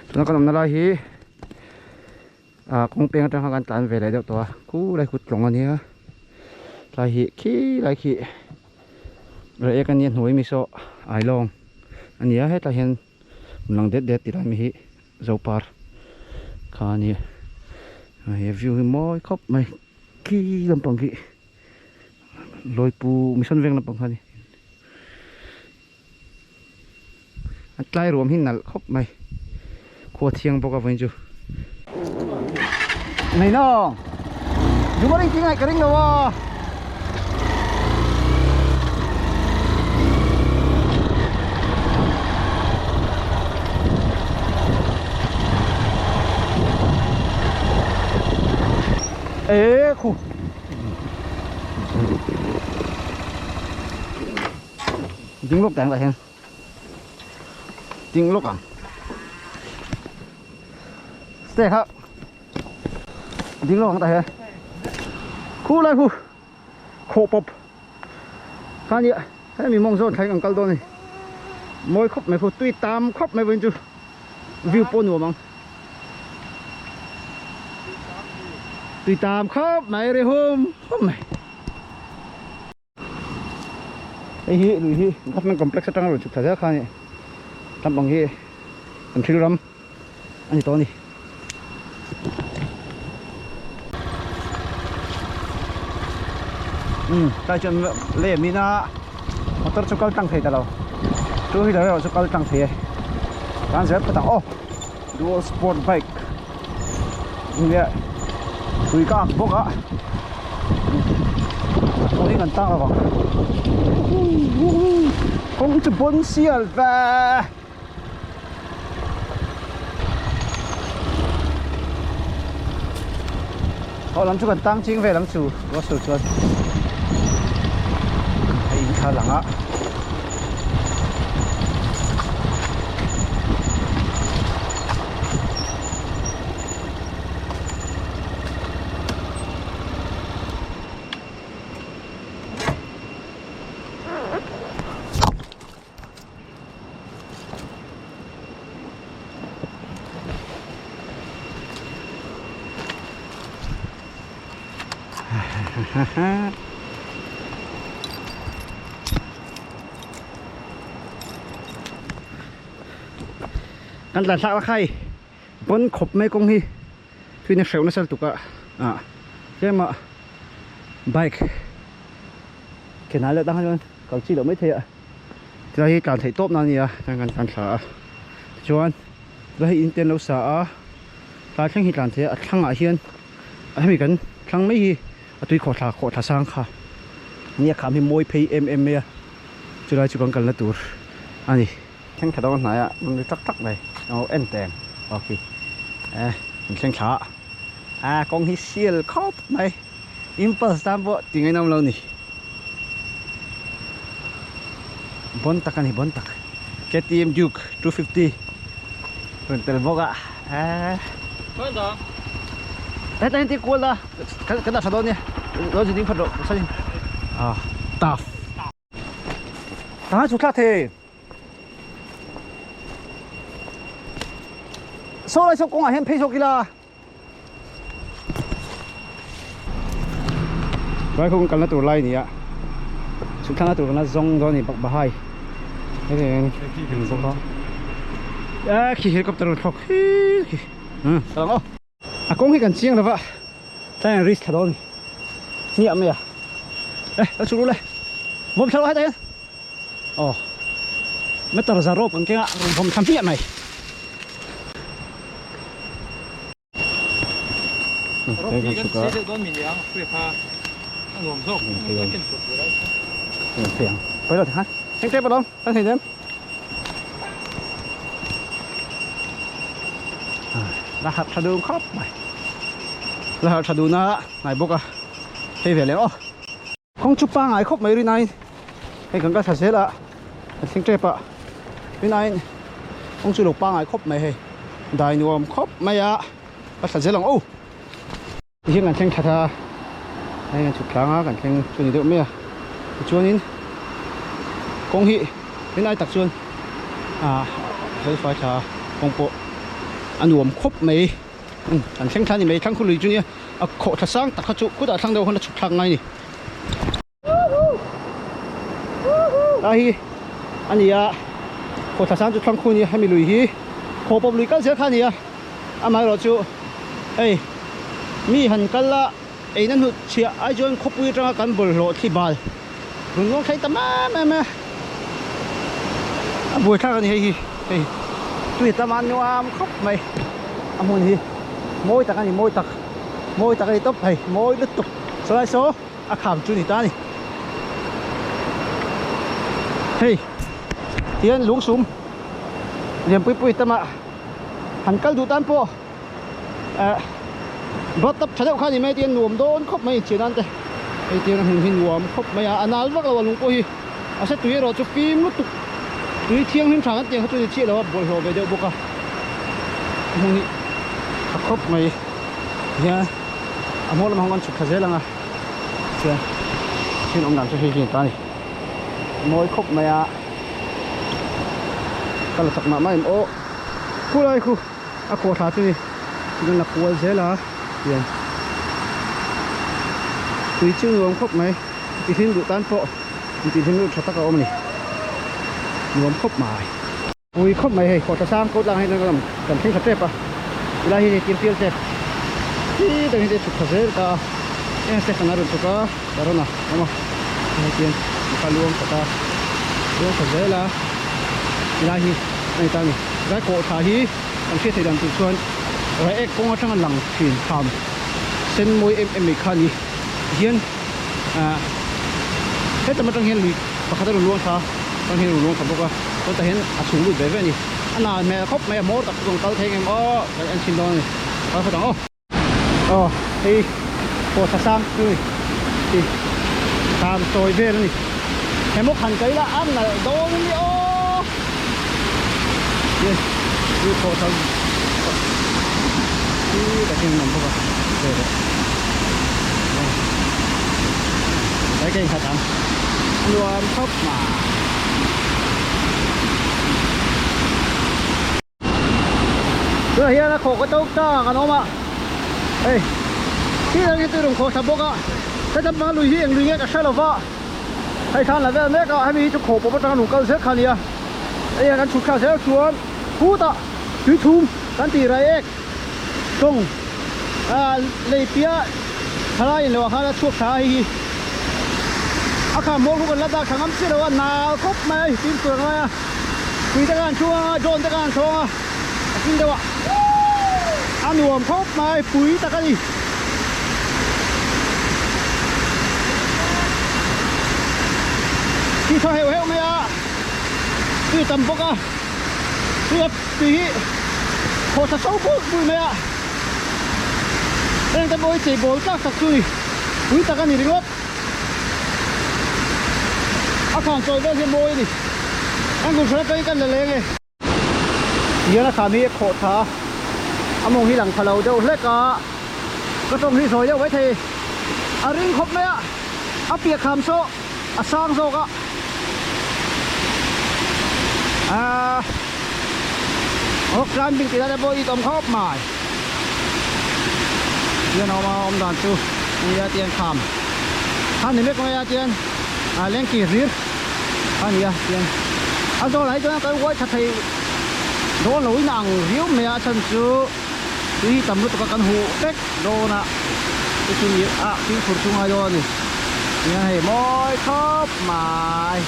Tuna kan awmna lai hi ah kawng peng atang khan kan tlan ve leh deuh tawh a khulai khu tlawng a nia tlai hi khi lai khi reh ek a nia hnuai mi saw ailawng a ni a hetlai hian rawn lang det det tih lai mi hi zopar kha a nia he view hi mawi khawp mai khi lampang khi lawipu mission veng lampang kha a ni. A tlai ruam hi nalh khawp mai khua thiang bawk a vawiin chu. Nei nawng Zuma ring tingai ka ring lo a. Ê khu. Ding lawk tang lah hian ding lawk ang step kha ding lawk ang tah hian khu lai khu khawh pawp kha nia hemi mawng zawn thleng ang kal dawn a ni mawi khawp mai khu tui tam khawp mai vawiin chu view pawh nuam ang tui tam khawp mai ri hum hum mai. Hei hi lui hi government complex atanga rawn chhuk thla zel kha a ni ram ang hi kan thil ram a ni tawh a ni. Umm tlai chuan lei a min a motor chu kal tlang thei ta lo two wheeler erawh chu kal tlang thei e tan zel phawt ang aw dual sport bike nia tui ka ak bawk a kawng hi kan tang lovang kawng chu bawn sial ve aw lam chu kan tang ching vel ang chu ruahsur chuan a in thla lang a. Kan tlan thlak la khai pawn khawp mai kawng hi thuin a hreuh nasa lutuk a ah tlema bike ke hnai leh tang hian kal chi loh mai thei a tilai hi tlan theih tawp na a ni a chuan kan tlan thla a tichuan tilai hi in te an lo sa a tlai thleng hi tlan thei a a thlangah hian a hemi kan thlang mai hi a tui khawhthla khawhthla sang kha nia kham hi mawi phei em em mai a chulai chu kan kalna tur a ni. Thleng thla dawn hnaiah rawn ri tak tak mai aw en teng aw khi eh in thleng thla a kawng hi sial khawp mai impulse tan pawh ti ngainawm lo ni bawn tak a ni bawn tak KTM Duke 250 rawn tel bawk a eh hetlai hian tikual a kan dah tha dawn nia lo zin ding phawt rawh ah tough. Tah chu thlak thei. Saw lai saw kawngah hian phei zawk ila. Vai khawng kalna tur lai nia. Chhuk thlakna tur kana zawng dawn a ni bak bahai. Hei hian bawk a. A khi helicopter rawn thlawk hi khi. Ka lang aw. A kawng hi kan chiang lova tlai an risk thla dawn hmiah mai a e lo chhuk ru le vawm thla rawh hetah hian aw meter za rawp kan keng a rawn vawm thla hmiah mai. La harh tha dun khawp mai la harh tha dun a hnai bawk a hei ve leh aw kawng chu pangai khawp mai rin aiin hei kan kal thla zel a kan thleng tep a rin aiin kawng chu lo pangai khawp mai hei dai nuam khawp mai a ka thla zel ang aw. Tihian kan thleng that a, hei kan chhuk tlang a kan thleng chu a ni deuh mai a, tichuanin kawng hi rinai tak chuan ah felfai tha kawng pawh a nuam khawp mai umm kan thleng thla a ni mai thlang khu lui chu nia a khawh thla sang tak kha chu khutah thlang deuh khan a chhuk thlak ngai a ni. Ta hi a ni a khaw thla sang chu thlang khu a ni a hemi lui hi khaw pawp lui kal zel kha a ni a amaherawh chu hei mi han kal a eina hnut chhiah ai chuan khawpui atanga kan bawlhhlawh thli bal rawn luang thlai ta em em a a buaithlak a ni hei hi hei tui tam a nuam khawp mai a hmun hi mawi tak a ni mawi tak mawi tak a ni tawp hei mawi lutuk sawlai saw. A kham chu ni ta a ni. Hei tihian lungsum lianpui pui tama han kal duh tan pawh eh bathtub tha deuh kha a ni mai tihian nuam dawn khawp mai inchhiah nan te hei tihian a hmun hi nuam khawp mai a a nal vak lo a lung pawh hi a se tui erawh chu fim lutuk tui thianghlim tha kan tih ang kha chu a ni chiah lo a bawlhhlawh ve deuh bawk a a hmun hi tha khawp mai hian a hmawr lamah khan chhuk thla zel ang a. Chuan thil awm dan chu hei hi a ta a ni mawi khawp mai a ka la chak mah mah em aw khulai khu a khaw thla chu ni chuan a kual zel a tiang tui chu nuam khawp mai ti hlim duh tan pawh ti hlim duh tha tak a awm a ni nuam khawp mai. Pui khawp mai hei kawta sang kawt lang hian kan kan thleng tha tep a tilai hi hei pial tep hi tak hi chhuk tha zel ta a eng step an a rawn chhuk a ka rawn a awm a hei tian ka luang ta ta luang tha zel a tilai hi a ni ta a ni tilai kawh thla hi kan hriat theih dan tur chuan Reiek kawng atanga lang thin kham sen mawi em em mai kha a ni tihian ah hetam atang hian lui pakhat a rawn luang thla atang hian a rawn luang thla bawk a chuan tah hian a chhung lut ve ve a ni a nal hmel khawp mai a hmawr tak chu kan kal thei ang em aw kan en chhin dawn a ni kal phawt ang aw aw hei pawh thla sang chu ni ti tham chawi vel a ni he maw khan kai la a nalh dawn a ni aw chu pawh thla chu takin an awm bawk a ve leh. Cái cây thật à? Nuam khawp mà. Tunah hian a khawh ka to ta kan awm a. Hei khi dang hi tui rawn khawh tha bawk a. Heta hma lui hi eng lui nge ka hre lo va. Hei thlan la vel mek a hemi hi chu khawh pawp atanga rawn kal zel kha a nia. Hei hian kan chhuk thla zel chuan khutah tui thum kan tih raih ek tawng lei piah thalai in loh ah khan a chhuak thla a hei hi a kham hmawr khu kan la dak tha ngam chiah lo a nal khawp mai a hei fimkhur a ngai a tui te khan chhung a drone te khan chhawng a a kil deuh a a nuam khawp mai pui tak a ni. Khi thaw heuh heuh mai a tui tam bawk a tui a tui hi khaw tha so bul bul mai a heng te pawh hi chei bawl tlak tak chu ni pui tak a ni ringawt a kham chawi vel hi a mawi a ni angle hran atangin kan la leng e tihian a kham hi a khawh tha a a mawng hi lang pha lo deuh hlek a ka tawng hi sawi deuh maithei a ring khawp mai a a piah kham saw a sang zawk a aaa rock climbing tih lai te pawh i tawm khawp mai tihian a awm a awm dan chu nia tihian kham kha ni mek mai a tihian ah lengki hlir kha ni a tihian a zawlah hi chuan kan uai tha thei dawn lo in a ang riau mai a a chhan chu tui hi tam lutuk a kan huh vek dawn a chu chu ni ah fimkhur chu ngai dawn a ni tihian hei mawi khawp mai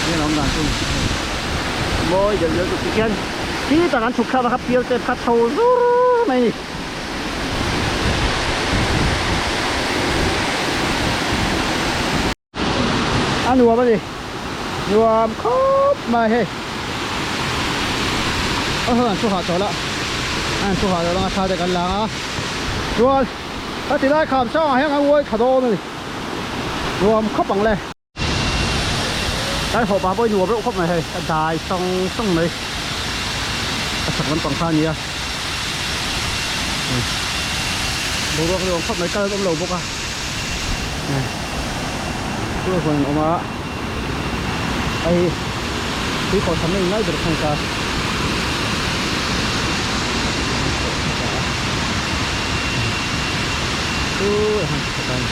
tihian a awm dan chu mawi deuh deuh tuk hian khi tak an chhuk thlak a kha pial te kha chho zur mai a ni. A nuam a ni nuam khawp mai hei aw an thu hah chawlh a an thu hah chawlh anga thla te kan lang a chuan a ti lai kham sang ah hian an uai tha dawn a ni nuam khawp ang le kan hawh pah pawh hi nuam reuh khawp mai hei a dai sawng sawng mai a chak lampang kha a ni a boruak nuam khawp mai kal an awm lo bawk a. Chu huan an awm a hei tui khawh tham na in lai ber khan ka Chu han ti tha ta ni.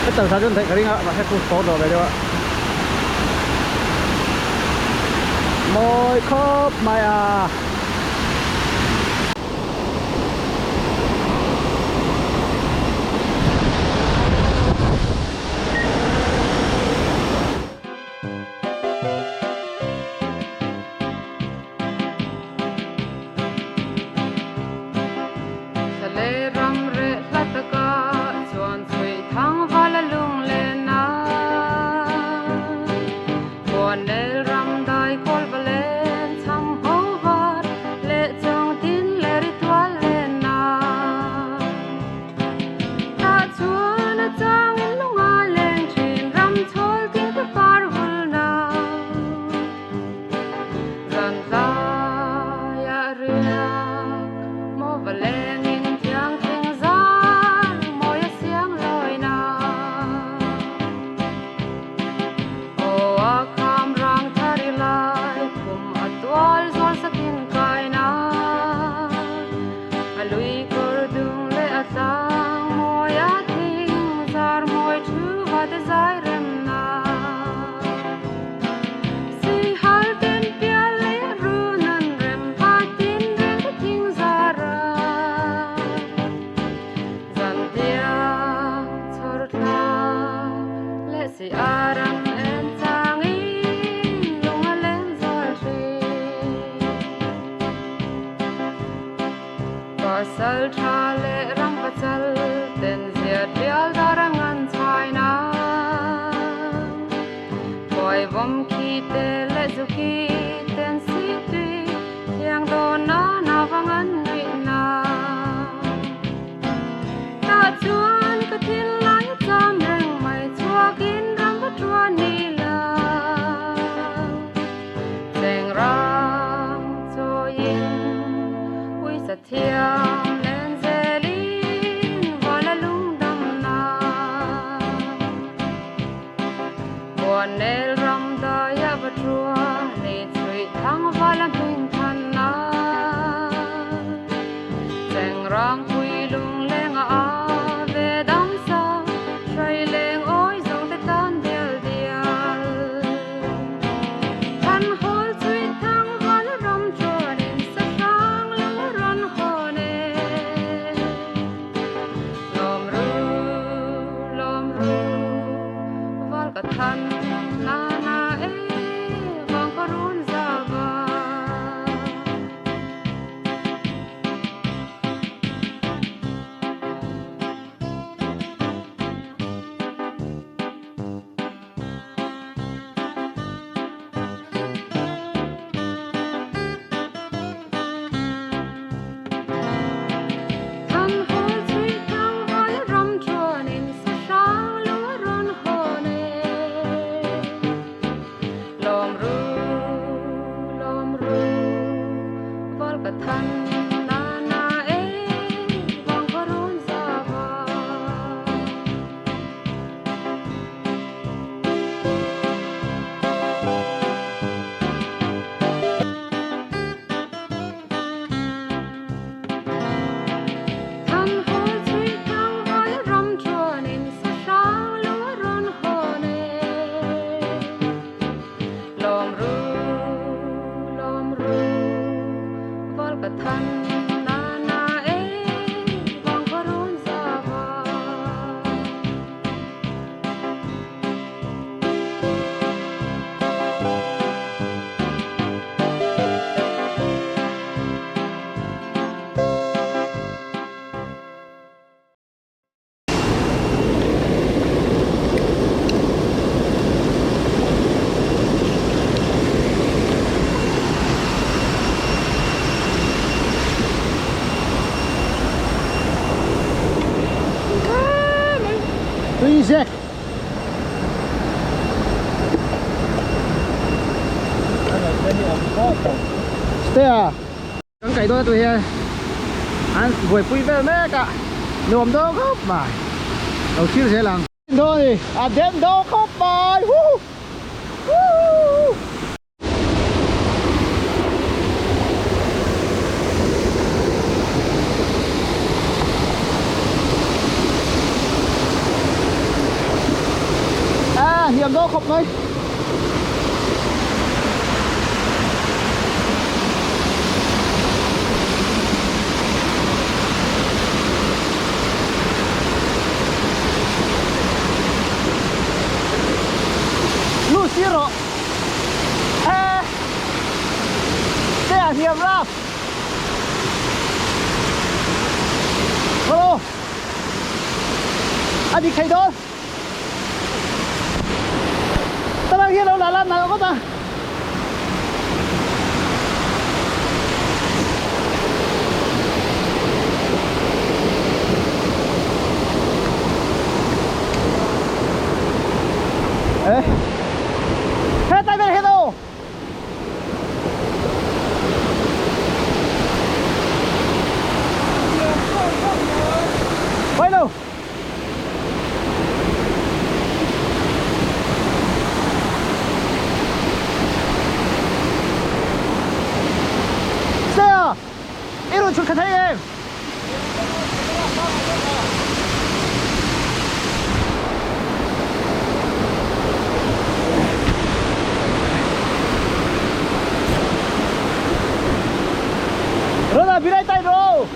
Heta zan chuan theih ka ring a mahse chu sawn lo ve deuh a. Mawi khawp mai a. Tui zek. Ste a. Kan kaih dawn a tui hian an buaipui vel mek a nuam dawn khawp mai lo thlir zel ang. Dawn a ni a den dawn khawp mai hu. khawp mai. Lu sir rawh. E te a hniam rap. Hello. A dik thei dawn. Talang hian lo la lan nalh ngawt a. Ê. Hetlai vel hian aw. Quay đâu. Xe à? I rawn chhut kha thei em? Rona birai tai ro.